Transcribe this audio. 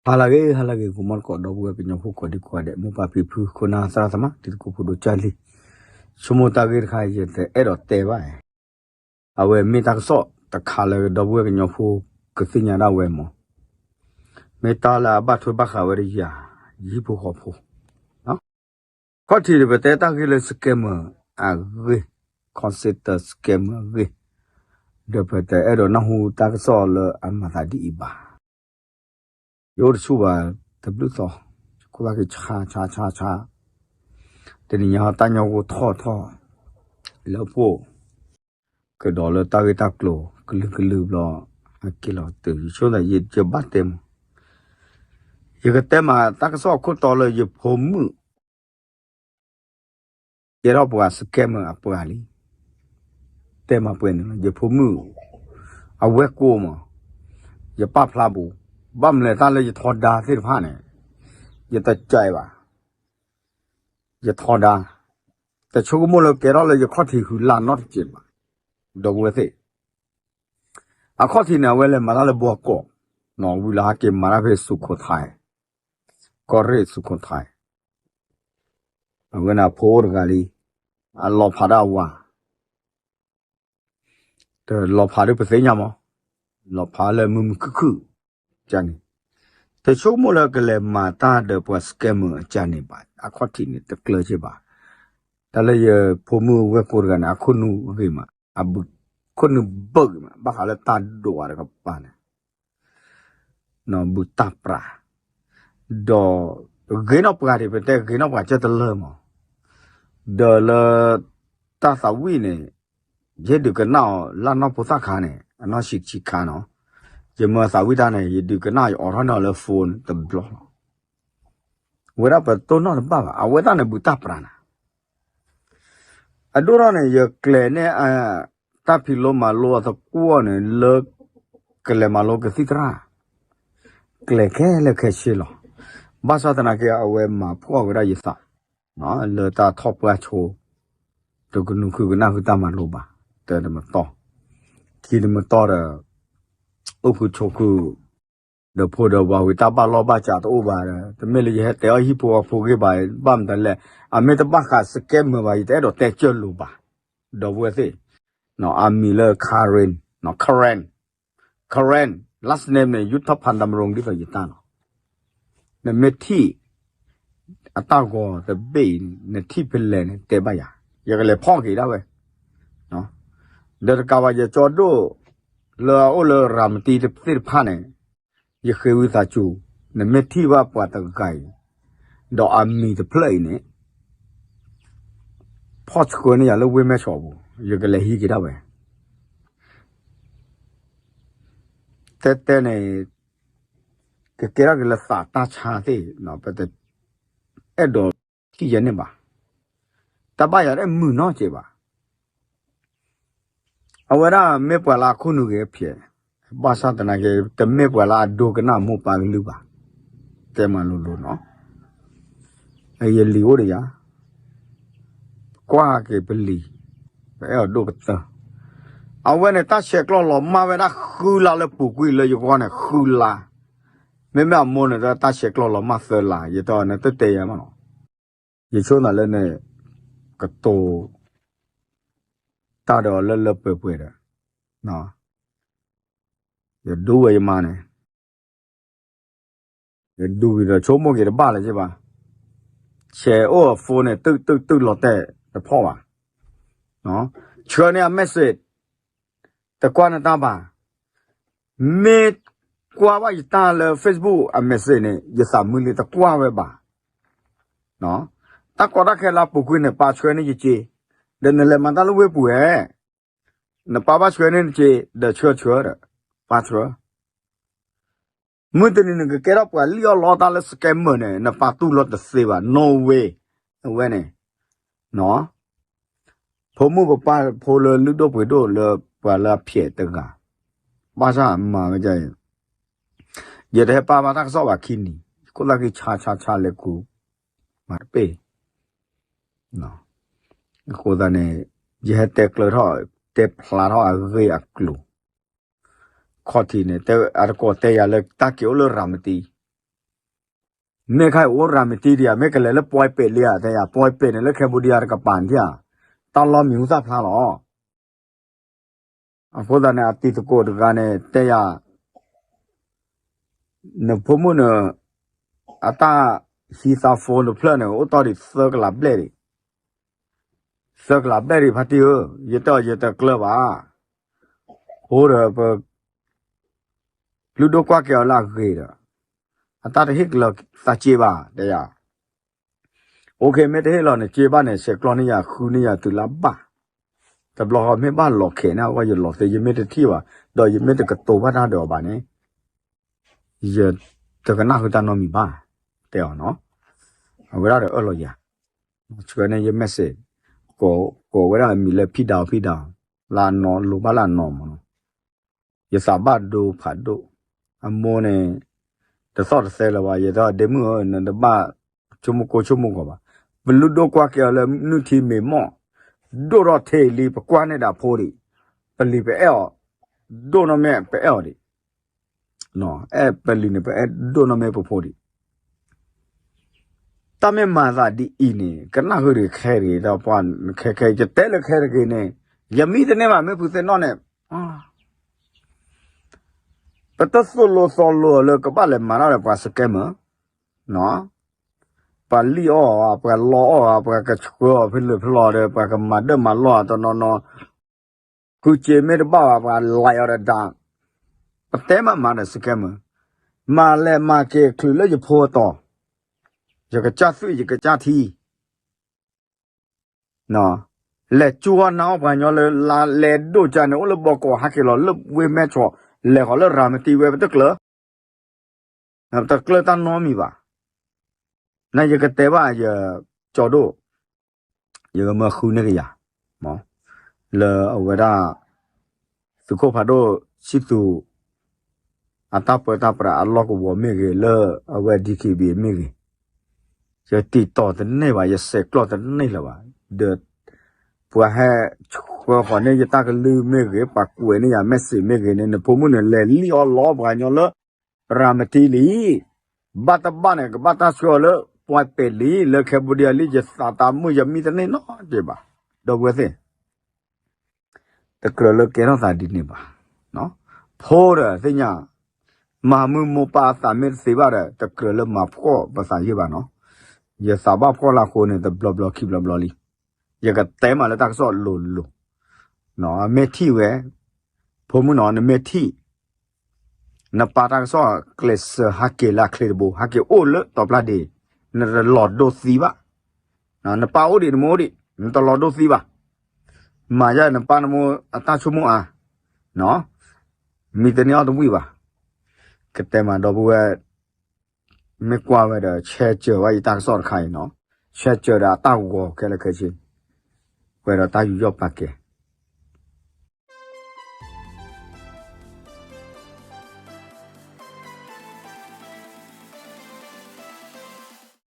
ဟါလၢအဂ့ၤ ဟါလၢအဂ့ၤ ဂီၤမီတကိး ဒီပုၢ်ဝဲၢ်ကညီဖိကိးဒံကိးဂၤဒဲး မိၢ်ပၢ်ဖံဖု ခိၣ်နၢ်သရၣ်သမါ တံၤသကိးဖိဒိၣ်ကၢ်လံၤ, ဆိကမိၣ်တၢ်ဂ့ၢ်တခါ ယတအဲၣ်ဒိးတဲဘၣ်, အဝဲမ့ၢ်တၢ်ကစီၣ်တခါလၢဒီပုၢ်ဝဲၢ်ကညီဖိကသ့ၣ်ညါဒၣ်ဝဲမး, မ့ၢ်တၢ်လၢအဘၣ်ထွဲဘၣ်ဃးဝဲဒၣ်ယၤ ယဟံၣ်ဖိဃီဖိ ခီၣ်ထံးဒီး ပတဲတၢ်ဂ့ၢ်လၢ scammer အဂ့ၢ်, ခီစ့တၢ scammer အဂ့ၢ်, ဒီးပတအဲၣ်ဒိးနၢ်ဟူတၢ်ကစီၣ်လၢအမၤသးဒ်အံၤဘၣ်. ယအိၣ်တဆူၣ်ဘၣ်တဘျုးသီ, ယခိၣ်သၣ်က့ၤဆါဆါဆါဆါ, တနံၤညါတၢ်ညီဂိၢ်ထီၣ်ထီၣ်, လၢပှိၢ်, ကဒီးလၢတၢ်ဂ့ၢ်တၢ်ကျိၤ ကလုာ်ကလုာ်ဘျီ, ဟဲက့ၤလီၤတုၤ ယဆိကမိၣ်သး ယဘၣ်တဲမး, ယကတဲမးတၢ်ကစီၣ်အခိၣ်တီလၢယဖိမုၣ် ကဲထီၣ်ပှၤ scammer အပှၤလံ, တဲမးပှဲၤန့ၣ်လီၤ ယဖိမုၣ်, အဝဲၢ်ကိၢ်မး, ယပာ်ဖျါပူၤ, ဘၣ်မနုၤလဲၣ်တၢ်လၢယထီဒါသ့ၣ်တဖၣ်န့ၣ်, ယတကဲဘၣ်, ယထီဒါ, တဆိကမိၣ်လၢကဲထီၣ်လၢယခီၣ်ထံးဃုလါနီတစဲးဘၣ်, ဒီပုၢ်ဝဲၢ်သ့ၣ်, အခီၣ်ထံးန့ၣ် အဝဲလဲၤမၤတၢ်လၢဘီကီး, ဝံၤလၢဟဲက့ၤမၤတၢ်ဖဲစူးခိၣ်ထး, ကီၢ်ရ့ၣ်စူးခိၣ်ထး အဝဲန့ၣ်အဖိအိၣ်တဂၤလံ, အလီၤဖးဒၣ်အဝၤ, တလီၤဖးဒ်ပသ့ၣ်ညါမး, လီၤဖးလၢမုာ်မုာ်ခုၣ်ခုၣ်, န့ၣ်, တဆိကမိၣ်လၢကလဲၤမၤတၢ်ဒီးပှၤ scammer အကန့ၣ်ဘၣ်, အခီၣ်ထံးန့ၣ်တကျၢၤက့ဘၣ်, တၢ်လၢယဖိမုၣ်ဝဲၢ်ကိၢ်တဂၤန့ၣ် အခိၣ်နူာ်ဂ့ၤမး, အခိၣ်နူာ်ဘၢဂ့ၤမး ဘၣ်ဃးလၢတၢ်ဒိးအီၤတကပၤန့ၣ် ဘုတၢ်ပြး, ဒီးဂ့ၤနီၢ်ပှၤဒံး ပတဲဂ့ၤနီၢ်ပှၤကဲတလၢမး, ဒီးလၢတၢ်သးဝံၣ်န့ၣ်, ယဟ့ၣ်ဒုးကနၣ်အီၤလၢနီၢ်ဖိသၣ်ခါန့ၣ် အနီၢ်ဆံးဆံးခါနီၤ, ယမၢသးဝံၣ်တၢ်န့ၣ် ယဒုးကနၣ်ယအိးထီၣ်န့ၢ်အီၤလၢ phone တဘျီလီၤ, ဝဲဒၣ်ပတိၢ်နီၣ်တဘၣ်ဘၣ် အဝဲသ့ၣ်န့ၣ်ဘုတၢ်ပြးနၤ အဒိၣ်ထီၣ်န့ၣ် ယကျဲၤန့ၢ်အ တၢ်ဖံးလိမၤလိအသကွီၢ်န့ၣ် လၢကလဲၤမၤလိကသံၣ်သရၣ်, ကျဲၤခဲလၢာ်ခဲဆ့လီၤ. ဘၣ်ဆၣ်သနာ်က့ အဝဲမၤဖှီၣ်ဝဲဒၣ်ယသး လၢတၢ်ထီၣ်ပှၢ်ဆိ, တကနုာ်ခုကနၣ်ဃုာ်တၢ်မၤလိဘၣ်, တၢ်တမတီၢ်, ခံတမတီၢ်ဒီး အိၣ်ဖုဆိးခု ဒီးဖိဒီးဝၤဝံၤတၢ်ဘၣ်လီၢ်ဘၣ်စးတအိၣ်ဘၣ်ဒီး တမ့ၢ်လၢယဟဲတဲအီၣ်ဟံၣ်ဖိဃီဖိဂ့ၢ်ဘၣ်, ဘၣ်မတၤလဲၣ်, အမ့ၢ်တဘၣ်ဃး scammer ဘၣ် ယတအဲၣ်ဒိးတဲကၢၢ်လိာ်ဘၣ်, ဒီပုၢ်ဝဲၢ်သ့ၣ်, အမံၤလၢ Karen, Karen, Karen, last name န့ၣ် ယုၢ်ထီၣ်ဖးဒၣ်မရိဒ်သိးယတၢ်လီၤ. နမ့ၢ်ထံၣ် အတၢ်ဂီၤတဘ့ၣ်အံၤန့ၣ် နထံၣ်ဖဲလဲၣ်န့ၣ် တဲဘၣ်ယၤ, ယကလဲၤဖီၣ်က့ၤဒၣ်ဝဲ ဒီးတကးဘၣ် ယကၠီဒိၣ် လၢအအိၣ်လၢရၤမတံသ့ၣ်တဖၣ်န့ၣ်, ယဃ့ဝံသးစူၤ, နမ့ၢ်ထံၣ်ဘၣ်ပှၤတဂၤအံၤ, ဒီးအမံၤတဖျၢၣ်အံၤန့ၣ်, ဖီၣ်ဆှၢန့ၢ်ယၤလၢဝ့ၢ်မဲၢ်ဆီးပူၤ, ယကလဲၤဟံးက့ၤဒၣ်ဝဲ, တဲတဲန့ၣ် ကကဲထီၣ်က့ၤလၢသးတၢ်ဆါသ့ၣ်, ပတအဲၣ်ဒိးထံၣ်ယဲန့ၣ်ဘၣ်. တၢ်ဘၣ်ယၤတမုာ်နီတစဲးဘၣ်. အဝဲဒၣ်မ့ၢ်ပှၤလၢအခိၣ်နူာ်ဂ့ၤဖျဲး, ဘၣ်ဆၣ်သနာ်က့ တမ့ၢ်ပှၤလၢအဒိကနၣ်မိၢ်ပၢ်ကလုၢ်ဘၣ်. တဲမးလိၤလိၤနီၤ, ယလံၤအိၣ်ဒီးယၤ ကွၢ်က့ၤပလံၤ, ပအဲၣ်အီၤဒိၣ်ကတၢၢ်. အဝဲန့ၣ် တၢ်ဆဲးကျိးလီၤမၢ်ဝဲဒၣ်ဃုလါလၢပူၤကွံာ်လၢယဂီၢ်န့ၣ် ဃုလါ. မ့မ့ၢ်အမိၢ်န့ၣ် တၢ်ဆဲးကျိးလီၤမၢ်သၢလါ, ယတနတတဲယၤမးနီၤ. ယဆိသးလၢန့ၣ် ကတိၤတၢ်ဒီးလၢလၢပှဲၤပှဲၤဒီး ယဒူဝဲယမါန့ၣ် ယဒူဝံၤဒီးဆိကမိၣ်က့ၤတဘၣ်လၢၤက့ဘၣ်. ဆဲးအိၣ်အ phone န့ၣ် တုၢ်တုၢ်တုၢ်လီၤတဲာ်တဖီၣ်ဘၣ်. ဆှၢန့ၢ်အ message တကွၢ်နတၢ်ဘၣ်. မ့ၢ်ကွၢ်ဘၣ်ယတၢ်လၢ Facebook အ message န့ၣ် ယသးမုာ်လံတကွၢ်ဝဲဘၣ်. တၢ်ကီတၢ်ခဲလၢအပူၤကွံာ်န့ၣ် ပာ်ဆှၢန့ၢ်ယက့, ဒီးနလဲၤမၤတၢ်လၢဝ့ၢ်ပူၤဧါ, နပာ်ဘၣ်ဆှၢန့ၢ်နက့, ဒီးဆှၢဆှၢဒီး ပာ်ဆှၢ မုၢ်တနံၤနကကဲထီၣ်ပှၤလံၣ်အီၣ်လီအီၣ်တၢ်လၢ scammer န့ၣ် နပာ်တူၢ်လိာ်တသ့ဘၣ်, no way. အဝဲန့ၣ် ဖိမုၣ်ကပာ်ဖိလၢလုၢ်ဒိၣ်ပှ့ၤဒိၣ်လၢပှၤလၢအဖျဲးတဂၤ, ဘၣ်ဆၣ်မၤဝဲဒ်အံၤ, ယတဟဲပာ်ဘၣ်တၢ်ကစီၣ်ဘၣ်ခံနံၤ, ခိၣ်သၣ်ဃံဆါဆါဆါလဲၤကူ, မၤတပ့ၢ် အဃိသတးန့ၣ် ယဟဲတဲကျၢၤထီၣ်, တဲဖျါထီၣ်အဂ့ၢ်အကျိၤ, ခီၣ်ထံးန့ၣ် အတကိးတဲယၤလၢတၢ်က့ၤအိၣ်လၢရၤမတံ, မ့ၢ်ခါအံၤအိၣ်ရၤမတံဒံးဧါ, မ့ၢ်ကလဲၤလၢ ပွဲပဲာ် လံဧါ, တဲယၤ ပွဲပဲာ် န့ၣ် လၢ Cambodia တကပၤန့ၣ်ဧါ, တၢ်လီၢ်မံၤဟူသၣ်ဖျါလီၤ. အဃိသတးန့ၣ် အတံၤသကိးတဂၤန့ၣ် တဲယၤ နဖိမုၣ်န့ၣ် အတၢ်ဟံးသး phone တဖျၢၣ်န့ၣ် အိၣ်တီၢ်ဒံးသၢကလးဘျဲၣ်ဒံး, သၢကလးဘျဲၣ်ဒံး ဖါတံၢ်ဧၢ, ယတဲအီၤ ယတကျၢၤဘၣ်, အိၣ်ဒီးပ လုၢ်ဒိၣ်ကွၢ်ကဲအီၤလၢအဂ့ၤဒီး အတၢ်တဟ့ၣ်ကလၢၤသးစ့ဘၣ် တဲယၤ, OK မ့ၢ်တဟ့ၣ်လီၤန့ၣ် စ့ဘၣ်န့ၣ် ဆဲးကျိးန့ၢ်ယၤ ဃုန့ၢ်ယၤတုၤလၢအဘၣ်, တဘျီဃီမ့ၢ်ဘၣ်လီၤခဲးန့ၣ် အဝဲယလီၤသ့ ယမ့ၢ်တထံၣ်ဘၣ်, ဒီးယမ့ၢ်တကတိၤဘၣ်တၢ်ဒီးအီၤဘၣ်န့ၣ် ယတကနၣ်ဃုာ်တၢ်နီတမံၤဘၣ်, တဲအီၤနီၤ, အဝဲဒၣ်ဒီးအၢၣ်လီၤယၤ, ဆှၢန့ၢ်ယ message ကိးဝဲဒၣ်အမံၤလၢ ဖံဒၤ ဖံဒၤ, လၢအနီၢ် လိၣ်ဘၣ်လၢအနီၢ်မးနီၤ, ယသးဘၣ်ဒိဖးဒိၣ်, အမိၢ်န့ၣ် တသီၣ်တသဲလၢၤဘၣ်, ယတဲအီၤ ဒ့မုၣ်ဧၢ နတဘၣ်ဆိကမိၣ်ကိၢ်ဆိကမိၣ်ဂီၤဘၣ်, ပလုၢ်ဒိၣ်ကွၢ်ကဲအီၤလၢနုၢ်ထံမ့ၢ်မီၢ်, ဒိၣ်ထီၣ်ထဲအံၤလံ ပကွၢ်န့ၢ်ဒၣ်ဖိဒံး, ပလံၤပအဲၣ်အီၤ, ဒိၣ်နီၢ်မ့ၢ်ပအဲၣ်အီၤဒံး, အဲၣ်ပလံၤန့ၣ် ပအဲၣ်ဒိၣ်နီၢ်မ့ၢ်ပဖိဒံး တၢ်မ့ၢ်မၤသးဒ်အံၤန့ၣ် ကနၣ်ဃုာ်တဂ့ၤခဲတဂ့ၤ ဒီးပှၤခဲခဲ ယတဲလၢခဲတဂ့ၤန့ၣ် ယမံတန့ၢ်ဘၣ် မ့ၢ်ဖုသ့ၣ်နီၣ်န့ၣ် ပတသိၣ်လိသီလိအီၤလၢကဘၣ်လဲၤမၤတၢ်ဒီးပှၤ scammer, ပှၤလံၣ်အီၣ်ဧါ ပှၤလီအီၣ်ဧါ ပှၤကဆှၢအီၤဖဲလဲၣ်ဖဲလဲၣ်ဒီး ပှၤကမၤဒၢၣ်မၤလီၢ်ဧါ တနီၤနီၤ ဃုစ့မ့ၢ်တဘၣ်ဘၣ် ပှၤလီအီၤဒီးဒါ, ပတဲမးမၤဒီး scammer, မၤလဲၤမၤက့ၤချုးလၢယဖိအတီၤ, ယကစၢ်သွံၣ်ယကစၢ်ထံ လဲၤကၠူအီၣ်နၤအီၣ်ပှၤကညီလၢ လါလဲၤဒိၣ်ကၢန့ၣ် အိၣ်လၢဘီကီး ဟဲက့ၤလီၤလၢဝ့ၢ်မဲၢ်ဆီး လဲၤဃီၤလၢရၤမတံဝဲ ပတကျၢၤ, ပတကျၢၤတၢ်နီတမံၤဘၣ်, နယကတဲဘၣ်ယကၠီဒိၣ်, ယကမၢဃုန့ၢ်ကယၤ, လၢအဝဲဒၣ် သုးခိၣ်ဖးဒိၣ် ဆံသူး အတၢ်ပၢတၢ်ပြးအလီၢ်ကဝီၤမ့ၢ်ဂ့ၤ လၢအဝဲ DKBA မ့ၢ်ဂ့ၤ, ယတံာ်တီၤတန့ၢ်ဘၣ် ယဆဲးကျိးတန့ၢ်လၢၤဘၣ်, ဒီး ပှၤဟဲဆှၢဃီၤန့ၢ်ယတၢ်ကလုၢ်မ့ၢ်ဂ့ၤ ပှၤကွဲးန့ၢ်ယၤ message မ့ၢ်ဂ့ၤန့ၣ် နဖိမုၣ်န့ၣ် လဲၤလံၣ်အီၣ်လီအီၣ်ပှၤကညီလၢ ရၤမတံလံ, ဘၣ်တဘၣ်န့ၣ် ကဘၣ်တၢ်ဆှၢအီၤလၢ ပွဲပဲာ်လံ လၢ Cambodia လံ ယသးတၢ်မုာ် ယမံတန့ၢ်နီတက့ၢ်ဘၣ်, ဒီပုၢ်ဝဲၢ်သ့ၣ် တကြၢးလၢကဲထီၣ်သးဒ်န့ၣ်ဘၣ်, ဖိဒီးသ့ၣ်ညါ, မၤမုာ်မိၢ်ပၢ်အသးမ့ၢ်တသ့ဘၣ်ဒီး တကြၢးလၢမၤဖှီၣ်ပသးယုၢ်ဘၣ်နီၤ, ယသးဘၣ်ဖှီၣ်လၢအဃိန့ၣ် တဘျီဘျီခံဘျီဘျီလံ, ယကတဲမးလၢတၢ်ကစီၣ်လိၤလိၤ, မ့ၢ်ထံၣ်ဝဲ, ဖိမုၣ်နီၤ နမ့ၢ်ထံၣ် နပၢ်တၢ်ကစီၣ်ကျဲးစၢးဟးက့ၤလၢအချ့တဘိ ဟးက့ၤအိၣ်လၢတီၤပျၢ်ဒ့, နတလီၤဒိသံဘၣ်, နပၢ်အိၣ်ဒံးနမိၢ်အိၣ်ဒံး နတလီၤဒိသံဘၣ်, မၤယဲနပၢ်နမိၢ်အတၢ်ဆိကမိၣ်အါ, မံတန့ၢ်အီၣ်တဝံၣ်ဘၣ်, ကတဲမးဒီပုၢ်ဝဲၢ် မ့ၢ်ကွၢ်ဝဲဒီး ဆဲးစၢၤဝဲယတၢ်ကစီၣ်တခါအံၤနီၤ, ဆဲးစၢၤဒီးအတၢ်ဂီၤခဲလၢာ်ခဲဆ့, ဝဲဒီးတၢ်ယူးယီၣ်ပာ်ကဲ,